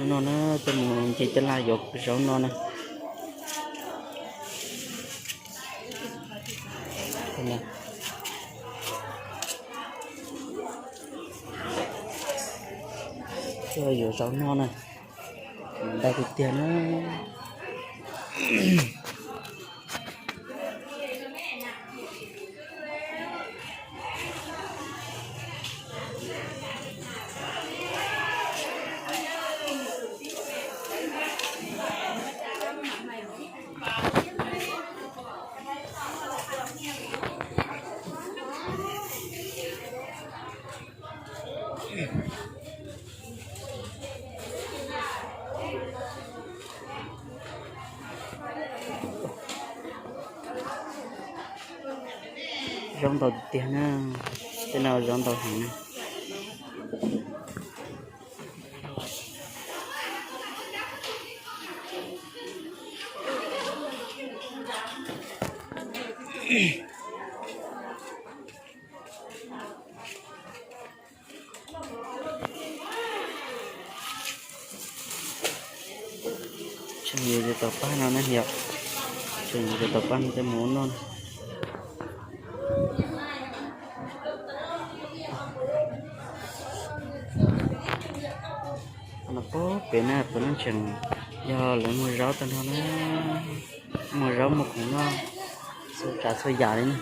No na, coj mus nce caj laj yuav zaub no na. Coj yuav zaub no na, ntau tiag tiag na. Zaub ntau tiag na, tej no zaub ntau heev na. Tseem yuav cov tau paj no na yom, tseem yuav cov tau paj no coj mus ua noj na. No puag pem na, puav leej tseem yog lawv muag zaub tag nrho na, muag zaub muag khoom noj txhua tsav txhua yam li na.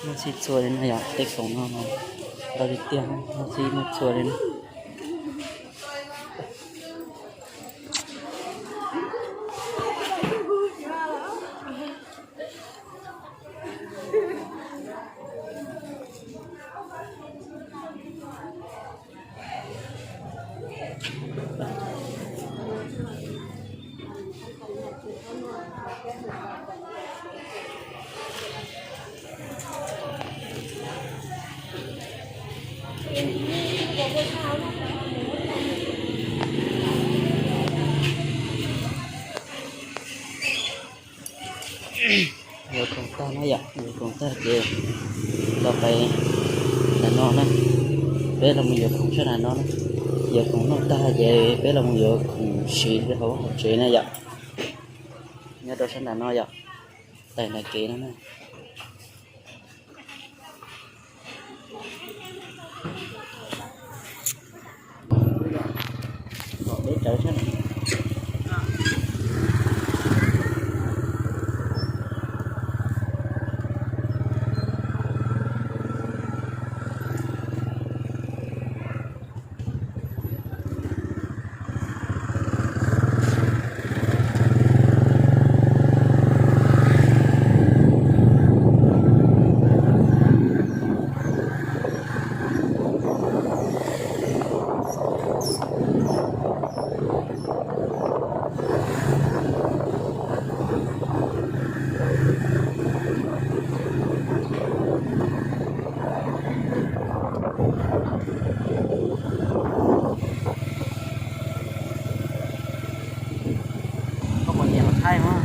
Muaj txhij txhua li no yom, tej khoom no ntau tiag tiag, muaj txhij muaj txhua li na. Yuav khoom tag na yom, yuav khoom tag ces los pais nram no na. Peb los mus yuav khoom sab nram no na. Yuav khoom noj tag ces peb los mus yuav khoom siv rau hauv tsev na yom. Nyob rau sab nram no yom, tais nram kev no na. Koj puas nyiam los thaij mas?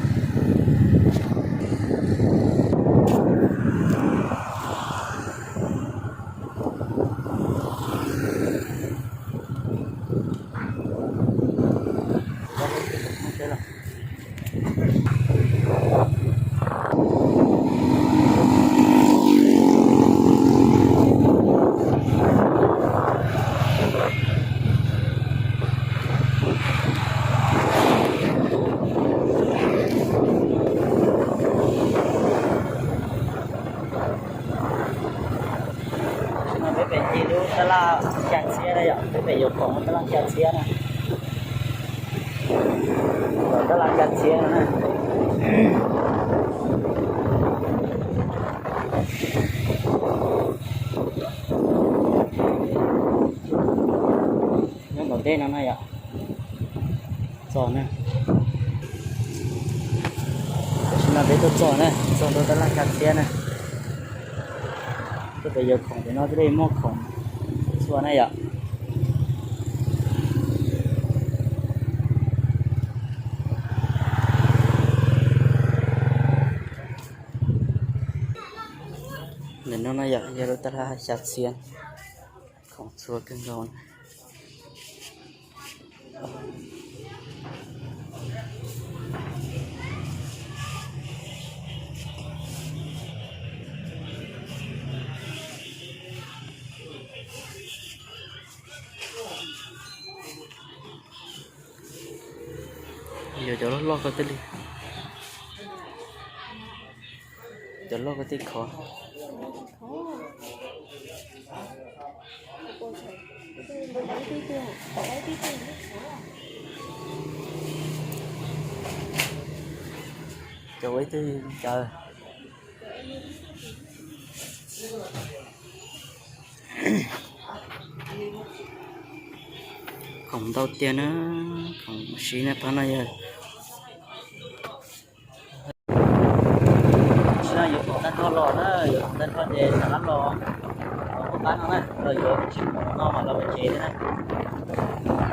Tam sim no peb pem ci lub tab laj Cag Txhiab na yom, peb pem yuav khoom lub tab laj Cag Txhiab na. Tab laj Cag Txhiab no na. Nyob tom ntej no na yom. Txog na. Tam sim no peb tuaj txog na, txog rau tab laj Cag Txhiab na. Tuaj pem yuav khoom pem no thiaj li muaj khoom txhua na yom. Ntawm no no yom, yog lub tab laj xya txhiab, khoom txhua kawg nkaus na. Yog cov loj loj ko thiaj li, cov loj ko thiaj khov. Cov ua ib tug caw. Khoom ntau tiag na, khoom siv na, phab no yog. Tam sim no yuav khoom tag nrho los na, yuav khoom tag nrho ces rov qab los, los pub qab no na, los yuav tsis khoom no mas los pem tsev thiab na.